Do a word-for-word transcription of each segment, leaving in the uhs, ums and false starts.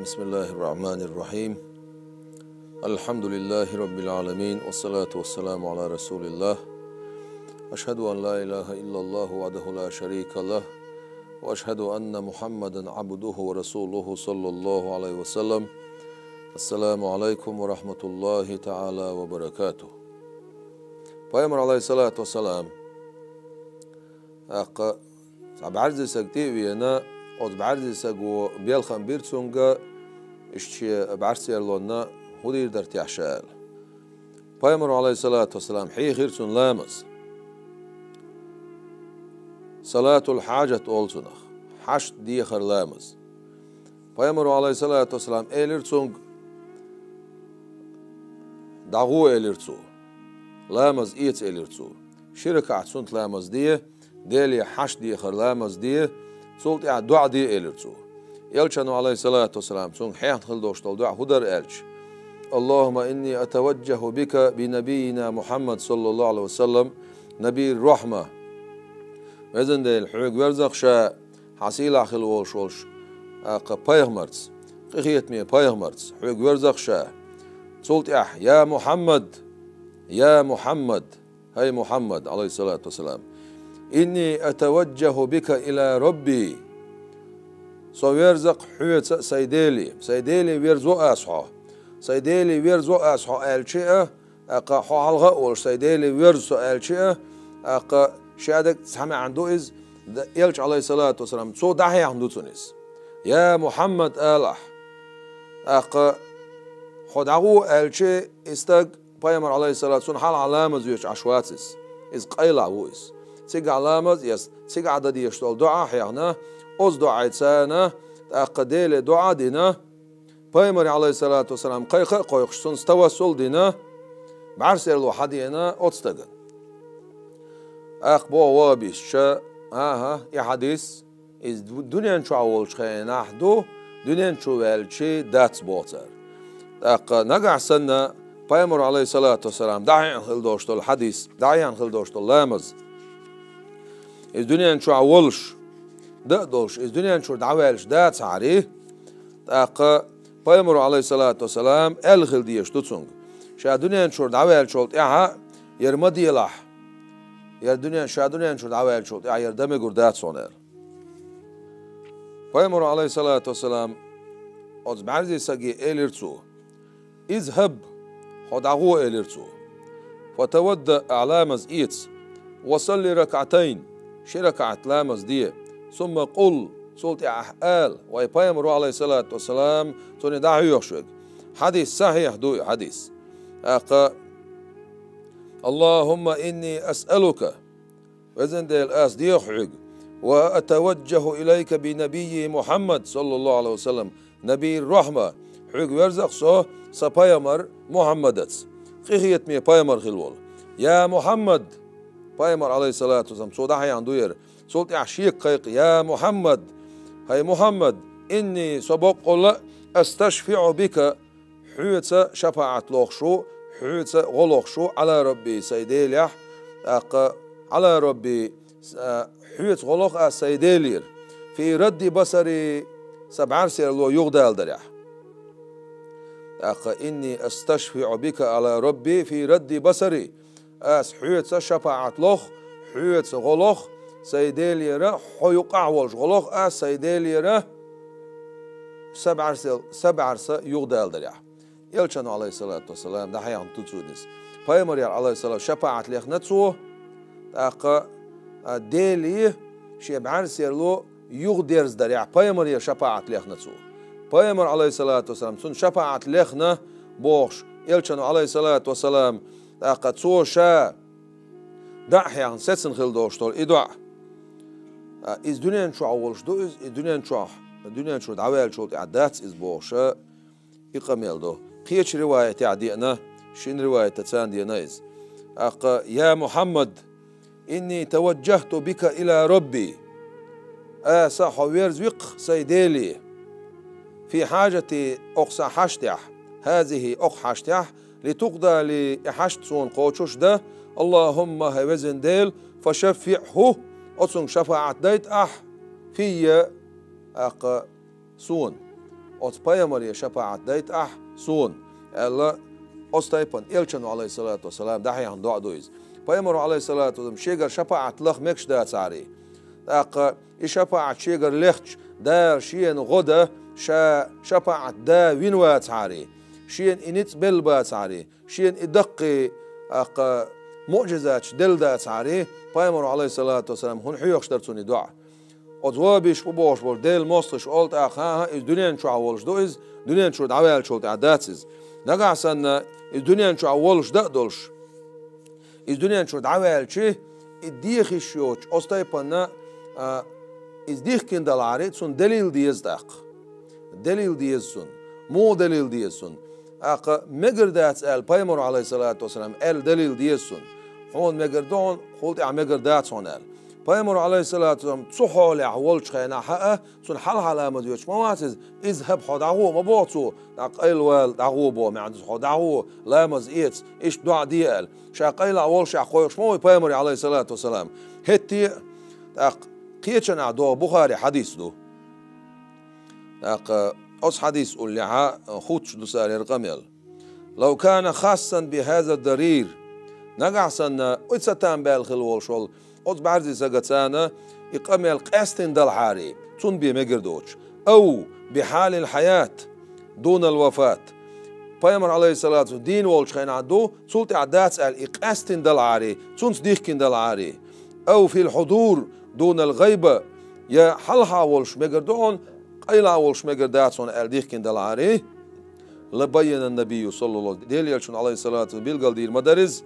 بسم الله الرحمن الرحيم. الحمد لله رب العالمين، والصلاة والسلام على رسول الله. أشهد أن لا إله إلا الله وحده لا شريك له، وأشهد أن محمدا عبده ورسوله صلى الله عليه وسلم. السلام عليكم ورحمة الله تعالى وبركاته. Пайхамар, عليه الصلاة والسلام, тӀаккха цхьа бӀаьрзе саг тӀе а вена, оцу бӀаьрзе саго белхам бира цуьнга, иштта шен бӀаьрса эрлонна хӀун дийр дара техьа ша аьлла. Пайхамаро, عليه الصلاة والسلام, хьехира цунна ламаз. Салатул хьажат олу цунах, хьашт дехар ламаз. Пайхамаро, عليه الصلاة والسلام, элира цуьнга: «ДӀагӀо», — элира цо, — «ламаз эца», — элира цо. «Ши ракаӀат суннат ламаз де, Деле хьашт дехар ламаз де, цул тӀаьхьа доӀа де», — элира цо. Элчано, عليه الصلاة والسلام, цуьнга хьехна хила долуш долу доӀа хӀун дара аьлча: «اللهم إني أتوجه بك بنبينا محمد صلى الله عليه وسلم نبي الرحمة». Везан Дела, хьоьга верза-кх ша, хьан сийлахь хила волуш волчу, тӀаккха, пайхамарца, къинхетаме пайхамарца, хьоьга верза-кх ша. Цул тӀаьхьа: «يا محمد، يا محمد», хӀай Мухьаммад, عليه الصلاة والسلام, «إني أتوجه بك إلى ربي». Со верза-кх хьоьца сайн Деле, сайн Деле верзо ас хьо. Сайн Деле верзо ас хьо аьлча а, тӀаккха, хьо хьалха а волуш сайн Деле верза со аьлча а, тӀаккха, шадерг цхьа маьӀна ду иза, д-, Элча, عليه الصلاة والسلام, цо дӀахьехна ду цунна иза. «Я Мухьаммад», — алахь. ТӀаккха, «Хьо дӀагӀо», — аьлча, и стаг, пайхамар, عليه الصلاة, цунна хьалха ламаз оьцуш Ӏаш вац иза. Иза къайлахь ву иза. Цигахь ламаз эцна, цигахь дан дезаш долу доӀа хьехна, оцу доӀайца, тӀаккха, Деле доӀа а дина, пайхамаре, عليه الصلاة والسلام, кхайкха а кхойкхуш, цунца тавассул а дина, бӀаьрса эрло хьадеана оцу стагана. ТӀаккха боху ваххабисташа: «ХӀан-хӀа, и хьадис, иза ду-, дуьнен чохь волчу хенахь ду, дуьнен чу ваьлча дац», — боху цара. ТӀаккха нагахь санна пайхамаро, عليه الصلاة والسلام, дӀахьехна хила долуш долу хьадис, дӀахьехна хила долуш долу ламаз, иза дуьнен чохь волуш, дан а долуш, иза дуьнен чуьра дӀаваьлча дацахьара, тӀаккха пайхамаро, عليه الصلاة والسلام, аьлла хила дезаш ду цуьнга: «Ша дуьнен чуьра дӀаваьллачул тӀаьхьа яра ма делахь, яра дуьнен, ша дуьнен чуьра дӀаваьллачул тӀаьхьа яра дан мегар дац хьуна», — аьлла. Пайхамаро, عليه الصلاة والسلام, оцу бӀаьрзе саге элира цо: «اذهب, хьо дӀагӀо», — элира цо. «فتوضأ, ахь ламаз эца. وصل ركعتين, ши ракаӀат ламаз де. ثم قل, цул тӀаьхьа ахь ала», — вай пайхамаро, عليه الصلاة والسلام, цунна дӀахьоьхуш верг. Хьадис сахьихь ду и хьадис. ТӀаккха: «اللهم إني أسألك, везан Дела, ас деху хьоьга, وأتوجه إليك بنبي محمد صلى الله عليه وسلم نبي الرحمة, хьоьга верза-кх со сан пайхамар Мухьаммадаца, къинхетаме пайхамар хила волу. Я Мухьаммад», — пайхамар, عليه الصلاة والسلام, цо дӀахьехна ду яра, цул тӀаьхьа шега кхайкха: «Я Мухьаммад, хӀай Мухьаммад, إني, со боккъалла а, أستشفع بك, хьоьца шапаӀат лохуш ву, хьоьца гӀо лохуш ву, على ربي, сайн Делехь, тӀаккха, على ربي, с-, а, хьоьца гӀо лоху ас сайн Делера, في رد بصري, сан бӀаьрса эрло юхадалдарехь. ТӀаккха, إني أستشفع بك على ربي في رد بصري, ас хьоьца шапаӀат лоху, хьоьца гӀо лоху сайн Делера, хьо юккъахь волуш гӀо лоху ас сайн Делера, сан бӀаьрса, сан бӀаьрса юхадалдарехь». Элчано, عليه الصلاة والسلام, дӀахьехна ду цунна иза. Пайхамарера, عليه الصلاة, шапаӀат лехна цо, тӀаккха, а, Деле шен бӀаьрса эрло юхадерзадарехь, пайхамарера шапаӀат лехна цо. Пайхамар, عليه الصلاة والسلام, цунна шапаӀат лехна бохуш, Элчано, عليه الصلاة والسلام, тӀаккха цо ша дӀа а хьехна сецна хила долуш долу и доӀа. А, иза дуьнен чохь волуш ду иза, и дуьнен чохь, дуьнен чуьра дӀаваьллачул тӀаьхьа дац иза бохуша, и къамел ду. Кхечу риваятехь деана, шина риваятаца деана иза. ТӀаккха: «يا محمد، إني توجهت بك إلى ربي». Аса хьо верза-кх сайн Деле. «في حاجتي, окху сан хьаштехь, هذه, окху хьаштехь, لتقضى لي, и хьашт суна кхочуш дан, اللهم, хӀай везан Дела, فشفعه, оцунга шапаӀат дайта ахь, في, тӀаккха, суна». оцу пайхамаре шапаӀат дайта ахь суна, аьлла, оцу тайпана элчано, Ӏалайхиссалату вассалам, дӀахьехна доӀа ду иза. Пайхамаро, Ӏалайхиссалату вассалам, шегара шапаӀат лаха мегаш дацахьара, тӀаккха и шапаӀат шегара лехча, Дала шена гӀо дан ша шапаӀат да вина вацахьара, шена и ницкъ белла бацахьара, шена и даккхий, тӀаккха, муӀжизаташ делла дацахьара, пайхамаро, Ӏалайхиссалату вассалам, хӀунда хьоьхуш дара цунна и доӀа? Оцу вабиш бу бохуш болу Делан мостагӀаша олу тӀаккха: «ХӀан-хӀа, иза дуьнен чохь волуш ду иза, дуьнен чуьра дӀаваьллачул тӀаьхьа дац иза». Нагахь санна иза дуьнен чохь волуш дан а долуш, иза дуьнен чуьра дӀаваьлча, и дехиш йоцуш, оцу тайпана, а, иза дихкина далахьара, цунна делил деза тӀаккха. Делил деза цунна. Муха делил деза цунна? ТӀаккха мегар дац аьлла, пайхамаро, Ӏалайхиссалату вассалам, аьлла делил деза цунна. Хьуна мегар ду хьуна, хӀул тӀаьхьа мегар дац хьуна аьлла. Пайхамаро, Ӏалайхиссалату вассалам, цу хьолехь волчу хенахь а, цунна хьалха ламаз воьдуш ма вац иза, иза хӀаба хьо дӀагӀо ма боху цо, тӀаккха къайлавала дӀагӀо боху маьӀна ду, хьо дӀагӀо, ламаз эца, иштта доӀа де аьлла. Ша къайлаха волушехь кхойкхуш ма ву пайхамаре, Ӏалайхиссалату вассалам. ХӀетте а, тӀаккха кхечанхьа догӀу Бухари хьадис ду. ТӀаккха оцу хьадис уллехьа, а, хуттуш ду цара хӀара къамел. «Лав кана хассан би хаза дарир». Нагахь санна, оцу там баьлла хила волуш волу оцу бӀаьрзе сагацана и къамел къаьстина далахьара, цунна бен мегар доцуш. «Ав би хьалил хьаят дунал вафат». Пайхамар, Ӏалайхиссалату, дийна волчу хенахь ду, цул тӀаьхьа дац аьлла, и къаьстина далахьара, цунца дихкина далахьара. «Ав фил хьудур дунал гӀайба». Я хьалха волуш мегар ду хьуна, къайла волуш мегар дац хьуна аьлла дихкина далахьара. «Лабайяна набийю саллаллаху». Делан элчано, Ӏалайхиссалату, билгалдийр ма дара иза.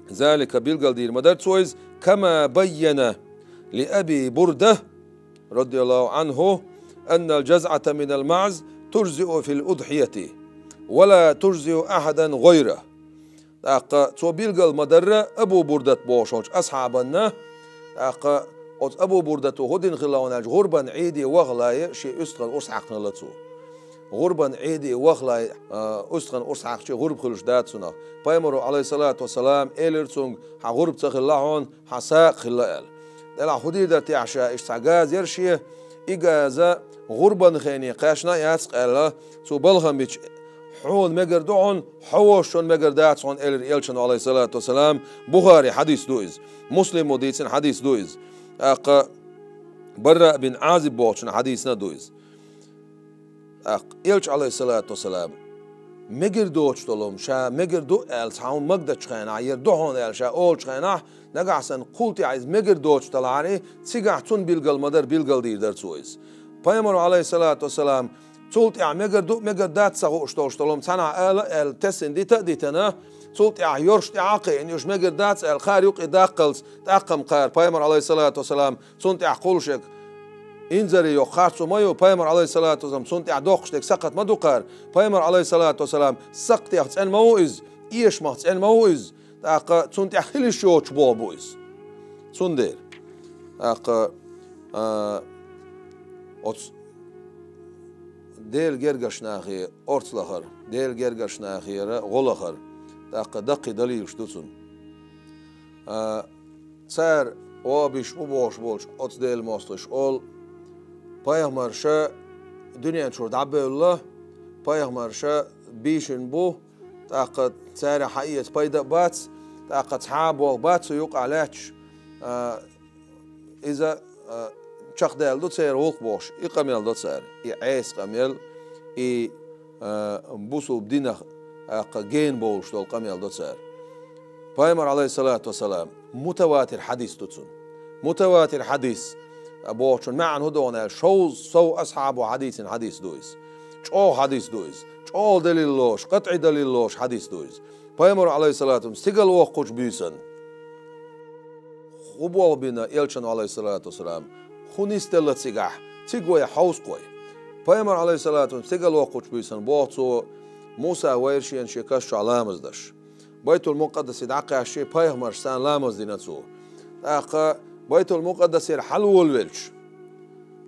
«Залика», билгалдийр ма дара цо иза. «Кама байяна ли Аби Бурда, радияллаху анху, аннал жазъата минал маъз тужзиу фил удхьияти, ва ла тужзиу ахьадан гӀайра». ТӀаккха цо билгал ма дарра Абу Бурдат бохуш волчу асхьабанна, тӀаккха оцу Абу Бурдато хӀун дина хилла хьуна аьлча, гӀурбан Ӏийде вахале шен уьстагӀан урс хьаькхна хилла цо. ГӀурбан Ӏийде вахале, а, уьстагӀан урс хьаькхча гӀурба хуьлуш дац цунах. Пайхамаро, Ӏалайхиссалату вассалам, элира цуьнга: «Хьан гӀурба ца хилла хьуна, хьан сагӀа хилла», – аьлла. Делахь хӀун дийр дара техьа ша, иштта цхьа газа яра шен, и газа гӀурбан хене кхаьчна а яц-кх аьлла, цо балхам бича, «Хьуна мегар ду хьуна, хьо волчунна мегар дац хьуна», – элира элчано, Ӏалайхиссалату вассалам. Бухари хьадис ду иза. Муслимо дийцина хьадис ду иза. ТӀаккха Барра бин Ӏазиб бохучун хьадисна а ду иза. ТӀаккха элча, Ӏалайхиссалату вассалам, мегар доцуш долу, ша мегар ду аьлла, цхьа хӀума магадечу хенахь, яра ду хьуна аьлла, ша олучу хенахь, нагахь санна кхул тӀехь иза мегар доцуш далахьара, цигахь цунна билгал ма дара, билгалдийр дара цо иза. Пайхамаро, Ӏалайхиссалату вассалам, цул тӀехь мегар ду, мегар дац ца хууш долуш долу, цхьанхьа ала аьлла, тесна дита а дитина, цул тӀехь йорш тӀе а кхиъна, уьш мегар дац аьлла, кхара юкъе даккхалц, тӀаккха-м кхара пайхамар, Ӏалайхиссалату вассалам, цунна тӀехь кхуллушерг инзаре йоккху харцо ма ю, пайхамар, Ӏалайхиссалату вассалам, цунна тӀехь доккхуш дерг сакхат ма ду кхара, пайхамар, Ӏалайхиссалату вассалам, сакхтех цӀена ма ву иза, эшамах цӀена ма ву иза, тӀаккха цунна тӀехь хила йиш йоцуш болу бу иза. Цундела, тӀаккха, а, оцу Делан гергарчу нахе орца лахар, Делан гергарчу нахера гӀо лахар, тӀаккха даккхий далилаш ду цунна. А, цара вабиш бу бохуш болчу оцу Делан мостагӀаша олу, пайхамарша дуьнен чуьра дӀабевлла, пайхамарша бийшина бу, тӀаккха царах хьаэца пайда а бац, тӀаккха цхьа а болх бац цу юкъахь лаьтташ, а, иза, а, чекхдаьлла ду церан гӀуллакх бохуш, и къамел до цара, и Ӏеса къамел, и, а, бусулба динах, тӀаккха гена бовлуш долу къамел до цара. Пайхамар, Ӏалайхиссалату вассалам, мутаватир хьадис ду цунна. Мутаватир хьадис бохучун маьӀна хӀун ду аьлча, шовзткъа сов асхьабо хьадийцина хьадис ду иза. ЧӀогӀа хьадис ду иза. ЧӀогӀа далил лоруш, къатӀий далил лоруш хьадис ду иза. Пайхамар, Ӏалайхиссалату вассалам, стигала воккхучу буьйсанна хӀун болх бина элчано, Ӏалайхиссалату вассалам, хӀун нисделла цигахь, цига вай хьовсу-кх вай. Пайхамар, Ӏалайхиссалату вассалам, стигала воккхучу буьйсанна боху цо, Муса вайра шена шен каш чохь ламаз деш. Байтул-Мукъаддасе дӀакхаьчча, пайхамаршца цхьаьна ламаз дина цо. ТӀаккха Байтул-Мукъаддасера хьалаволавелча,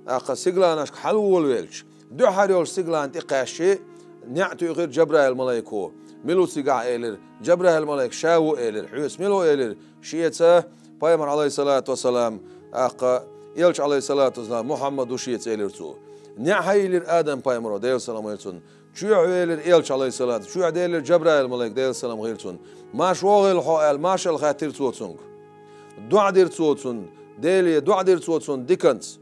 тӀаккха сигаланашка хьалаволавелча, дуьххьара йолчу сигалана тӀе кхаьчча, неӀ туьйхира Джабраил-малайко. Мила ву цигахь элира. Джабраил-малайк ша ву элира. Хьоьца мила ву элира. Шеца, пайхамар, Ӏалайхиссалату вассалам, тӀаккха элча, Ӏалайхиссалату вассалам, Мухьаммад ву шеца элира цо. НеӀ хьайиллира Адам-пайхамаро, Делан салам хилда цунна. Чоьхьа велира элча, Ӏалайхиссалату, чоьхьа делира Джабраил-малайк, Делан салам хилда цунна. Марша вогӀийла хьо аьлла, маршалла хаьттира цо цунга. ДоӀа дира цо цунна, Деле доӀа дира цо цунна диканца.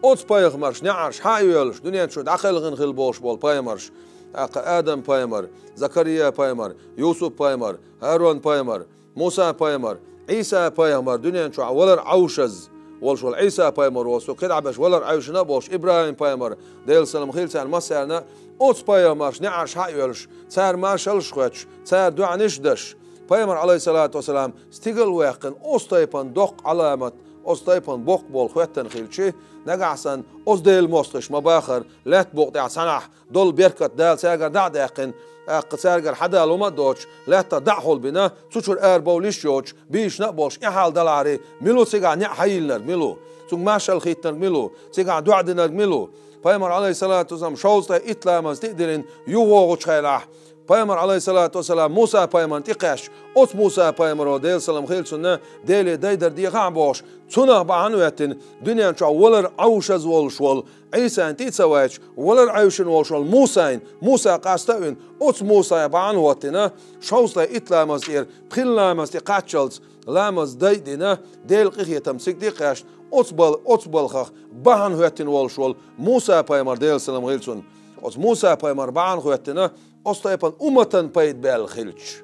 Оцу пайхамарш неӀарш хьа а йоьллуш, дуьнен чу дӀакхелхина хилла болуш болу пайхамарш, тӀаккха Адам-пайхамар, Закария-пайхамар, Юсуп-пайхамар, ХӀарун-пайхамар, Муса-пайхамар, Ӏийса-пайхамар, дуьнен чохь валар Ӏовшаз волуш волу Ӏийса-пайхамар воцу, кхидӀа беш валар Ӏовшина а болуш ИбрахӀим-пайхамар, Делан салам хилла царна массарна, оцу пайхамарш неӀарш хьа а йоьллуш, цара маршаллаш хоьттуш, цара доӀанаш а даш, пайхамар, Ӏалайхиссалату вассалам, стигал а ваьккхина, оцу тайпана доккха Ӏаламат, оцу тайпана боккха болу хоьттина хилчи, нагахь санна оцу Делан мостагӀаша ма бахара, лаьтта букъа тӀехь цхьанахь долу беркат Дала цаьргара дӀа а даьккхина, тӀаккха цаьргара хьадала хӀума а доцуш, лаьттах дӀа а хьулбина, цу чуьра арабовла йиш йоцуш, бийшина а болуш, и хьал далахьара, мила ву цигахь неӀ хьайиллинарг, мила ву? Цуьнга маршалла хийттинарг мила ву? Цигахь доӀа динарг мила ву? Пайхамар, Ӏалайхиссалату вассалам, шовзткъе итт ламаз тӀе а диллина, юхавогӀучу хенахь, пайхамар, Ӏалайхиссалату вассалам, Муса-пайхамарна тӀекхаьчча, оцу Муса-пайхамаро, Делан салам хилла цунна, Деле дайдар дехахь а бохуш, цунах бахьана а хӀоьттина, дуьнен чохь валар Ӏовшаз волуш волу Ӏийсана тӀе а ца вайча, валар Ӏовшина волуш волу Мусайна, Муса къаста а вина, оцу Мусайх бахьана а хӀоттина, шовзткъе итт ламаз тӀера пхи ламаз тӀе кхаччалц ламаз дай а дина, Делан къинхетам цига тӀе а кхаьчна, оцу бал-, оцу балхах бахьана а хӀоьттина волуш волу Муса-пайхамар, Делан салам хилла цунна. Оцу Муса-пайхамар бахьана а хӀоьттина, оцу тайпана умматан пайда баьлла хилча.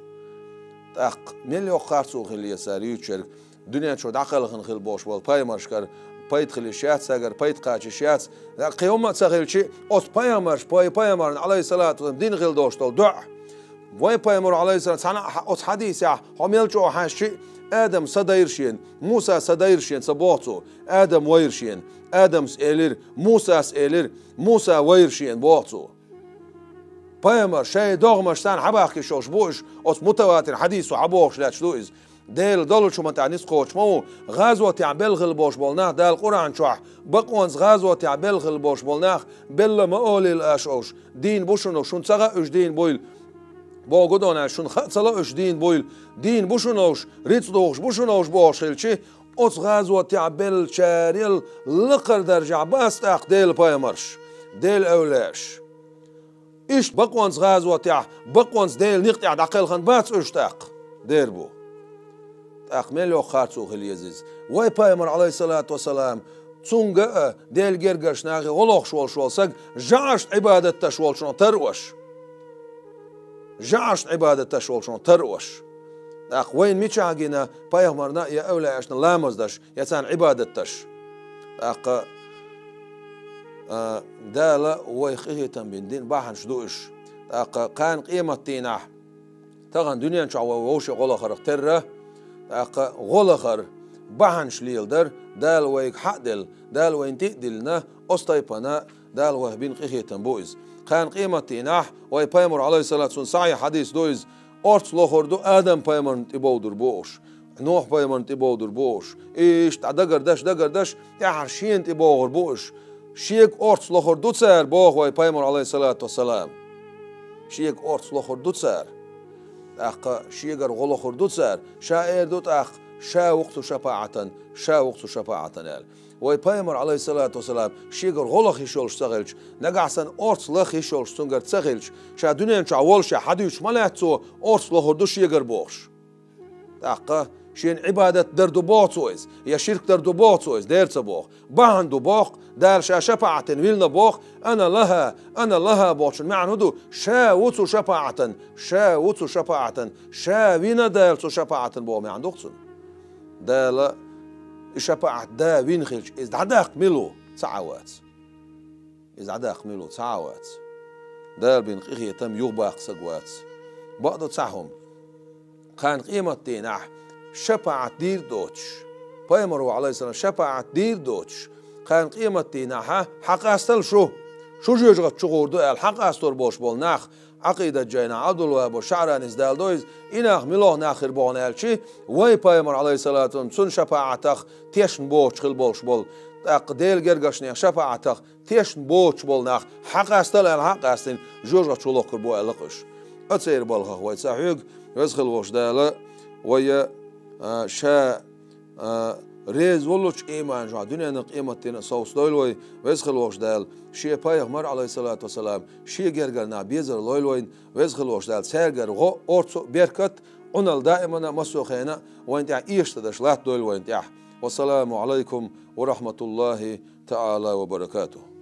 ТӀаккха мел йоккха харцо хилла еза цара юьйцуш ерг, дуьнен чу дӀакхелхина хилла болуш болу пайхамаршкара пайда хила йиш яц, цаьргара пайда кхача йиш яц. Кхин хӀумма а ца хилчи, оцу пайхамарш, пай-, пайхамарна, Ӏалайхиссалату вассалам, дина хилла долуш долу доӀа. Вайн пайхамаро, Ӏалайхиссалам, цхьана а хьа-, оцу хьадисехь, хьо мел чӀогӀа хьаьжчи, Адам са дайра шена, Муса са дайра шена ца боху цо, Адам вайра шена, Адамс элира, Мусас элира, Муса вайра шена боху цо. Пайхамар шайн догӀмаш царна хьабахкаш йолуш бу уьш, оцу мутаватир хьадисо хьабохуш лаьтташ ду иза. Делан долучу хӀуман тӀехь ницкъ кхочуш ма ву, гӀазотехь белла хилла болуш болу нах Дала Къуръан чохь, бакъонца гӀазотехь белла хилла болуш болу нах, белла ма олийла аша уьш, дийна бу шуна уьш, шуна ца хаьа уьш дийна буйла. Боху гу дона аьлла, шуна хаа ца ло уьш дийна буйла, дийна бу шуна уьш, рицкъ духуш бу шуна уьш бохуш хилчи, оцу гӀазотехь беллачарел лакхара даржехь бац тӀаккха Делан пайхамарш, Делан эвлаяаш. Иштта бакъонца гӀазотехь, бакъонца Делан некъа тӀехь дӀакхелхина бац уьш тӀаккха, дер бу. ТӀаккха мел йоккха харцо хила еза иза. Вай пайхамар, Ӏалайхиссалату вассалам, цунга а, Делан гергарчу нахе гӀо лохуш волуш волу саг, жӀарашна Ӏибадат деш волчунах тара уьш. ЖӀарашна Ӏибадат деш волчунах тара уьш. ТӀаккха вайна мичахь гина пайхамарна я эвлаяашна ламаз деш, я царна Ӏибадат деш? ТӀаккха, а, Дала вайх къинхетам бина дина бахьанаш ду уьш. ТӀаккха кхана къематдийнахь, тахана дуьнен чохь вай вовше гӀо лахарх терра, тӀаккха гӀо лахар бахьанаш леладар, Дала вайга хьа а делла, Дала вайна тӀе а диллина, оцу тайпана Дала вайх бина къинхетам бу иза. Кхана къематдийнахь, вай пайхамар, Ӏалайхиссалату вассалам, сахьихь хьадис ду иза, орц лохур ду Адам-пайхамарна тӀе бовдур бу уьш, Нухь-пайхамарна тӀе бовдур бу уьш. Иштта дагардаш, дагардаш, тӀаьхьара шена тӀе богӀур бу уьш. Шега орц лохур ду цара, боху вай пайхамар, Ӏалайхиссалату вассалам. Шега орц лохур ду цара. ТӀаккха шегара гӀо лохур ду цара. Ша эр ду тӀаккха, ша ву-кх цу шапаӀатан, ша ву-кх цу шапаӀатан аьлла. Вай пайхамар, Ӏалайхиссалату вассалам, шегара гӀо лаха йиш йолуш ца хилча, нагахь санна орц лаха йиш йолуш цуьнгара ца хилча, ша дуьнен чохь волуш хьадуьйцуш ма лаьтта цо, орц лохур ду шегара бохуш. ТӀаккха шена Ӏибадат дар ду боху цо иза, я ширк дар ду боху цо иза, дера ца боху. Бахьана ду боху, Дала ша шапаӀатан вилна боху, ана лаха, ана лаха бохучун маьӀна хӀун ду? Ша ву цу шапаӀатан, ша ву цу шапаӀатан, ша вина Дала цу шапаӀатан боху маьӀна ду-кх цуьнан. Дала и шапаӀат да вина хилча, иза дӀадаккха мила ву? Цхьа а вац. Иза дӀадаккха мила ву? Цхьа а вац. Дала бина къинхетам юхабаккха саг вац. Бакъду цхьа хӀума. Кхана къематдийнахь шапаӀат дийр доцуш, пайхамаро, Ӏалайхиссалам, шапаӀат дийр доцуш, кхана къематдийнахьа хьакъастал шу, шу жоьжахати чу гӀур ду аьлла хьакъастор болуш болу нах, Ӏакъидат жайнахь Ӏабдулваххаб ШаӀранис далдо иза, и нах милох нах хир боху аьлчи, вай пайхамар, Ӏалайхиссалату вассалам, цуьнан шапаӀатах тешна боцуш хила болуш болу, тӀаккха Делан гергарчу нехан шапаӀатах тешна боцуш болу нах хьакъастал аьлла хьакъастина, жоьжахати чу лохкур бу аьлла-кх уьш. Ткъа церан балхах вай ца хьоьгу, веза хила волуш Дала вай, а, ша, а, реза волчу ийман чохь дуьненна къематдийнна а совцадойла вай, Веза хила волчу Дала, Шен пайхамар, Ӏалайхиссалату вассалам, шен гергара нах безар лойла вайна, Веза хила волчу Дала, цаьргара гӀо, орцу а, беркат а, Ӏуналла даимана а, массо а хенахь а вайна тӀехь эшаш дан дерш латтадойла вайна тӀехь. Вассаламу Ӏалайкум ва рахьматуллахӀи таӀала ва баракатухӀ.